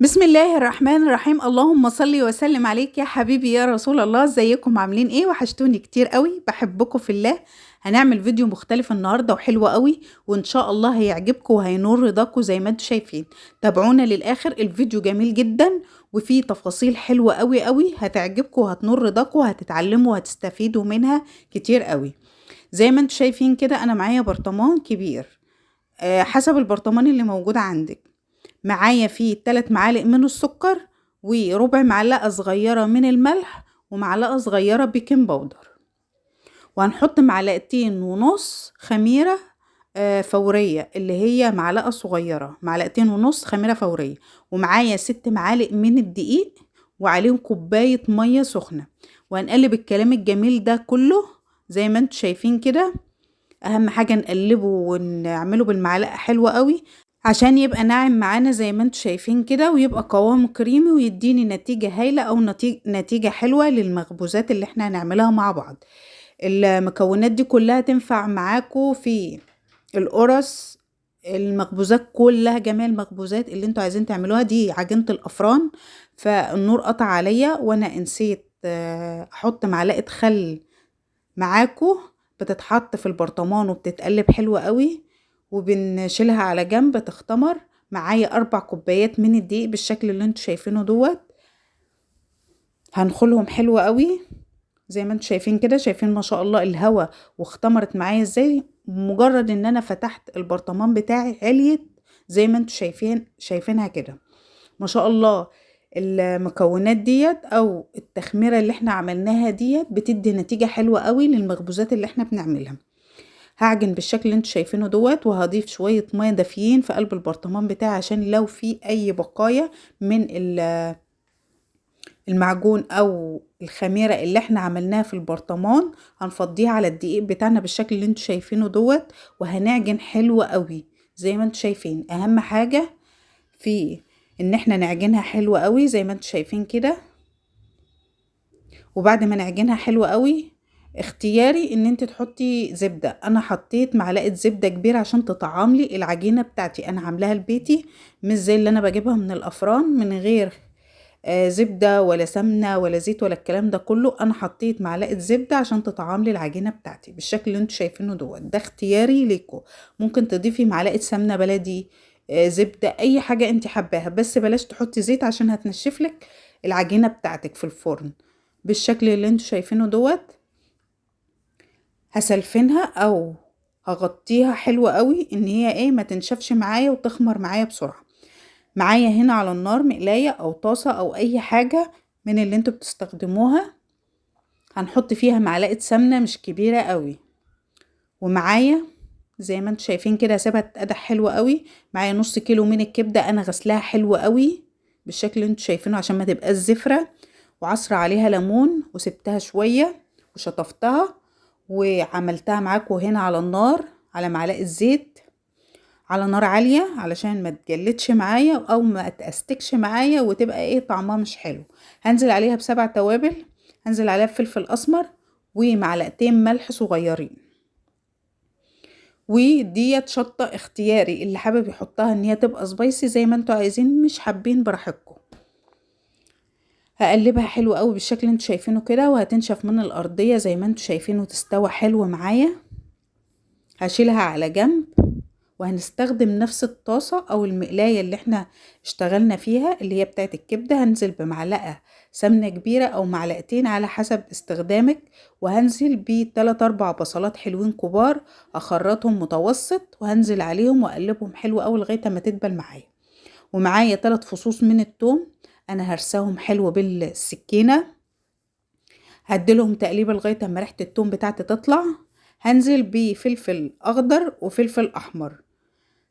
بسم الله الرحمن الرحيم. اللهم صل وسلم عليك يا حبيبي يا رسول الله. ازيكم عاملين ايه؟ وحشتوني كتير قوي، بحبكم في الله. هنعمل فيديو مختلف النهارده وحلو قوي، وان شاء الله هيعجبكم وهينور رضاكم زي ما انتم شايفين. تابعونا للاخر، الفيديو جميل جدا وفيه تفاصيل حلوة قوي قوي هتعجبكم وهتنور رضاكم وهتتعلموا وهتستفيدوا منها كتير قوي. زي ما انتم شايفين كده انا معايا برطمان كبير، حسب البرطمان اللي موجود عندك. معايا فيه 3 معالق من السكر وربع معلقة صغيرة من الملح ومعلقة صغيرة baking powder، وهنحط 2.5 معلقة خميرة فورية اللي هي معلقة صغيرة، 2.5 معلقة خميرة فورية، ومعايا 6 معالق من الدقيق وعليهم كوباية مية سخنة. وهنقلب الكلام الجميل ده كله زي ما انتم شايفين كده. اهم حاجة نقلبه ونعمله بالمعلقة حلوة قوي عشان يبقى ناعم معانا زي ما انتم شايفين كده، ويبقى قوامه كريمي ويديني نتيجة هايلة او نتيجة حلوة للمخبوزات اللي احنا هنعملها مع بعض. المكونات دي كلها تنفع معاكم في القرص، المخبوزات كلها، جميع المخبوزات اللي انتوا عايزين تعملوها. دي عجينة الافران، فالنور قطع عليا وانا نسيت احط معلقة خل معاكم، بتتحط في البرطمان وبتتقلب حلوة قوي وبنشيلها على جنب تختمر. معايا 4 كوبايات من الدقيق بالشكل اللي انتوا شايفينه دوت، هنخلهم حلو قوي زي ما انتوا شايفين كده. شايفين ما شاء الله الهوا واختمرت معايا ازاي؟ مجرد ان انا فتحت البرطمان بتاعي عليت زي ما انتوا شايفينها كده ما شاء الله. المكونات ديت او التخميره اللي احنا عملناها ديت بتدي نتيجة حلوة قوي للمخبوزات اللي احنا بنعملها. هعجن بالشكل اللي انتوا شايفينه دوت، وهضيف شوية مية دافيين في قلب البرطمان بتاعي عشان لو في اي بقايا من المعجون او الخميرة اللي احنا عملناها في البرطمان هنفضيها على الدقيق بتاعنا بالشكل اللي انتوا شايفينه دوت. وهنعجن حلو قوي زي ما انتوا شايفين. اهم حاجة في ان احنا نعجنها حلو قوي زي ما انتوا شايفين كده. وبعد ما نعجنها حلو قوي، اختياري ان انت تحطي زبدة. انا حطيت معلقة زبدة كبيرة عشان تطعم لي العجينة بتاعتي، انا عاملاها لبيتي مش زي اللي انا بجيبها من الافران من غير زبدة ولا سمنة ولا زيت ولا الكلام ده كله. انا حطيت معلقة زبدة عشان تطعم لي العجينة بتاعتي بالشكل اللي انتوا شايفينه دوت. ده اختياري ليكو، ممكن تضيفي معلقة سمنة بلدي، زبدة، اي حاجة انت حباها، بس بلاش تحطي زيت عشان هتنشفلك العجينة بتاعتك في الفرن بالشكل اللي انتوا شايفينه دوت. هسلفنها او هغطيها حلوة قوي ان هي ما تنشفش معايا وتخمر معايا بسرعة. معايا هنا على النار مقلاية او طاسة او اي حاجة من اللي انتوا بتستخدموها، هنحط فيها معلقة سمنة مش كبيرة قوي. ومعايا زي ما انتوا شايفين كده هسيبها تتقدح حلوة قوي. معايا نص كيلو من الكبدة انا غسلاها حلوة قوي بالشكل اللي انتوا شايفينه عشان ما تبقاش زفرة، وعصر عليها ليمون وسبتها شوية وشطفتها وعملتها معاكم هنا على النار على معلقة زيت على نار عالية علشان ما تجلدش معايا او ما تأستكش معايا وتبقى طعمها مش حلو. هنزل عليها ب7 توابل، هنزل عليها بفلفل اسمر ومعلقتين ملح صغيرين، وديت شطة اختياري اللي حابب يحطها ان هي تبقى سبايسي زي ما انتوا عايزين، مش حابين براحتكم. هقلبها حلو قوي بالشكل اللي انتوا شايفينه كده، وهتنشف من الارضية زي ما انتوا شايفين وتستوى حلو معايا. هشيلها على جنب، وهنستخدم نفس الطاسة او المقلاية اللي احنا اشتغلنا فيها اللي هي بتاعت الكبدة. هنزل بمعلقة سمنة كبيرة او معلقتين على حسب استخدامك، وهنزل بتلات اربع بصلات حلوين كبار اخرطهم متوسط، وهنزل عليهم واقلبهم حلو قوي لغاية ما تدبل معايا. ومعايا 3 فصوص من التوم انا هرساهم حلو بالسكينة، هديلهم تقليبة لغاية اما ريحة التوم بتاعتي تطلع. هنزل بفلفل اخضر وفلفل احمر،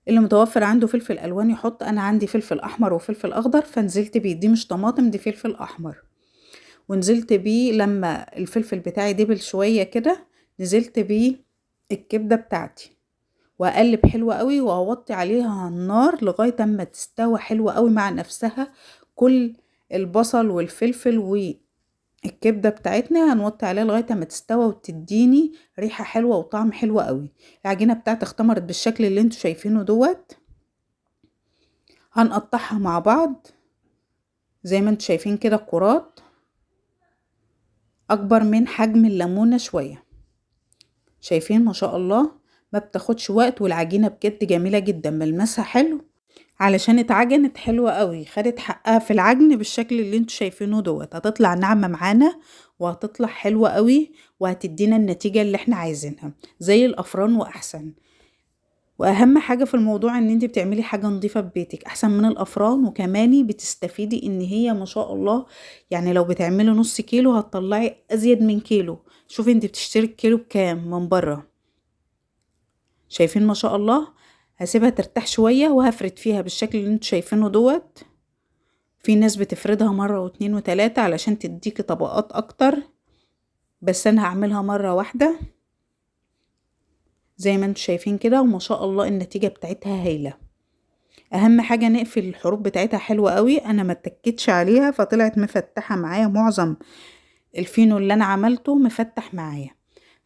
اللي متوفر عنده فلفل الوان يحط، انا عندي فلفل احمر وفلفل اخضر فنزلت بيه. دي مش طماطم، دي فلفل احمر. ونزلت بيه لما الفلفل بتاعي دبل شوية كده، نزلت بيه الكبدة بتاعتي، واقلب حلو قوي واوطي عليها النار لغاية اما تستوى حلو قوي مع نفسها. كل البصل والفلفل والكبدة بتاعتنا هنوطي عليها لغاية اما تستوى وتديني ريحة حلوة وطعم حلو قوي. العجينة بتاعتي اختمرت بالشكل اللي انتوا شايفينه دوت. هنقطعها مع بعض. زي ما انتم شايفين كده الكرات اكبر من حجم الليمونة شوية. شايفين ما شاء الله ما بتاخدش وقت، والعجينة بجد جميلة جدا، ملمسها حلو علشان اتعجنت حلوة قوي، خدت حقها في العجن بالشكل اللي انتوا شايفينه دوت. هتطلع ناعمة معانا وهتطلع حلوة قوي، وهتدينا النتيجة اللي احنا عايزينها زي الافران واحسن. واهم حاجة في الموضوع ان انت بتعملي حاجة نظيفة في بيتك احسن من الافران، وكمان بتستفيدي ان هي ما شاء الله يعني لو بتعملي نص كيلو هتطلعي ازيد من كيلو. شوفي انت بتشتري الكيلو بكام من بره. شايفين ما شاء الله. هسيبها ترتاح شوية وهفرد فيها بالشكل اللي انتوا شايفينه دوت. في ناس بتفردها مرة واتنين وتلاتة علشان تديكي طبقات اكتر، بس انا هعملها مرة واحدة زي ما انتوا شايفين كده، وما شاء الله النتيجة بتاعتها هايلة. اهم حاجة نقفل الحروف بتاعتها حلوة قوي، انا ما اتكتش عليها فطلعت مفتحة معايا، معظم الفينو اللي انا عملته مفتح معايا.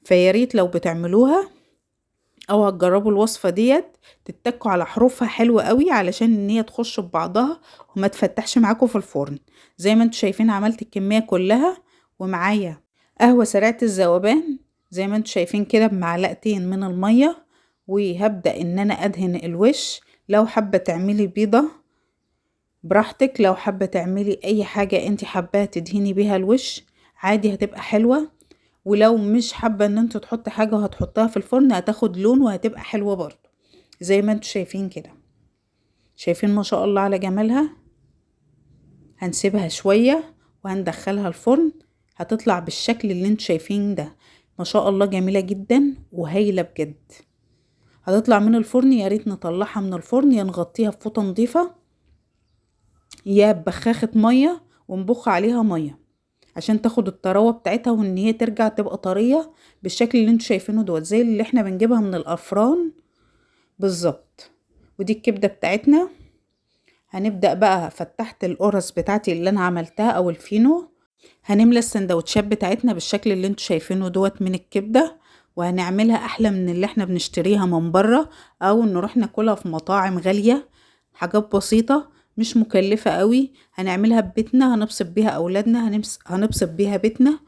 فياريت لو بتعملوها او هتجربوا الوصفة ديت تتكوا على حروفها حلوة قوي علشان ان هي تخش ببعضها وما تفتحش معاكم في الفرن. زي ما انتوا شايفين عملت الكمية كلها، ومعايا قهوة سريعة الذوبان زي ما انتوا شايفين كده بمعلقتين من المية، وهبدأ ان انا ادهن الوش. لو حابة تعملي بيضة براحتك، لو حابة تعملي اي حاجة انت حابة تدهني بيها الوش عادي هتبقى حلوة، ولو مش حابة ان انت تحطي حاجة وهتحطها في الفرن هتاخد لون وهتبقى حلوة برضو زي ما انتوا شايفين كده. شايفين ما شاء الله على جمالها. هنسيبها شوية وهندخلها الفرن، هتطلع بالشكل اللي انتوا شايفين ده ما شاء الله، جميلة جدا وهايلة بجد. هتطلع من الفرن، يا ريت نطلعها من الفرن يا نغطيها بفوطة نظيفة يا ببخاخة مية ونبخ عليها مية عشان تاخد الطراوة بتاعتها وان هي ترجع تبقى طرية بالشكل اللي انتوا شايفينه دوت زي اللي احنا بنجيبها من الافران بالظبط. ودي الكبدة بتاعتنا. هنبدأ بقى، فتحت القرص بتاعتي اللي انا عملتها او الفينو، هنملى السندوتشات بتاعتنا بالشكل اللي انتوا شايفينه دوت من الكبدة، وهنعملها احلى من اللي احنا بنشتريها من بره او نروح ناكلها في مطاعم غالية. حاجات بسيطة مش مكلفة قوي، هنعملها ببيتنا، هنبسط بيها اولادنا، هنبسط بيها بيتنا.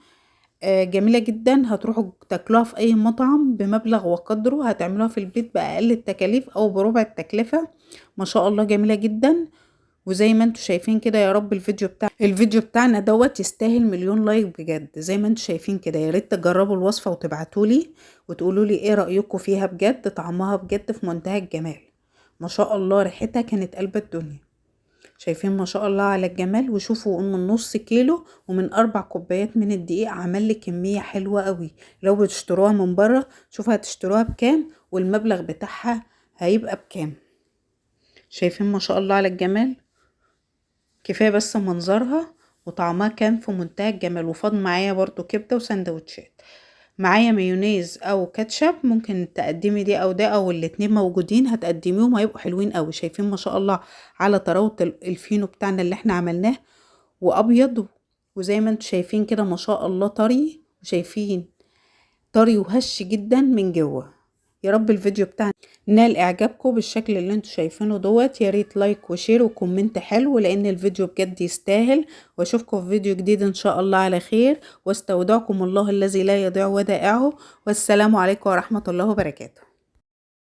جميلة جدا، هتروحوا تاكلوها في اي مطعم بمبلغ وقدره، هتعملوها في البيت باقل التكاليف او بربع التكلفة. ما شاء الله جميلة جدا. وزي ما انتوا شايفين كده، يا رب الفيديو بتاعنا دوت يستاهل مليون like بجد. زي ما انتوا شايفين كده، يا ريت تجربوا الوصفة وتبعتولي وتقولولي ايه رأيكم فيها بجد. طعمها بجد في منتهى الجمال ما شاء الله، ريحتها كانت قلب الدنيا. شايفين ما شاء الله على الجمال. وشوفوا من نص كيلو ومن 4 كوبايات من الدقيق عمل لي كمية حلوة قوي. لو بتشتروها من بره شوفوا هتشتروها بكام والمبلغ بتاعها هيبقى بكام. شايفين ما شاء الله على الجمال. كفاية بس منظرها وطعمها كان في منتهى الجمال. وفاض معايا برضو كبدة وسندوتشات، معايا مايونيز او كاتشب، ممكن تقدمي دي او ده او الاتنين موجودين، هتقدميهم هيبقوا حلوين قوي. شايفين ما شاء الله على طراوة الفينو بتاعنا اللي احنا عملناه وابيض، وزي ما انتم شايفين كده ما شاء الله طري، وشايفين طري وهش جدا من جوه. يا رب الفيديو بتاعنا نال اعجابكم بالشكل اللي انتم شايفينه دوت. يا ريت like و share و comment حلو لان الفيديو بجد يستاهل. واشوفكم في فيديو جديد ان شاء الله على خير، واستودعكم الله الذي لا يضيع ودائعه، والسلام عليكم ورحمة الله وبركاته.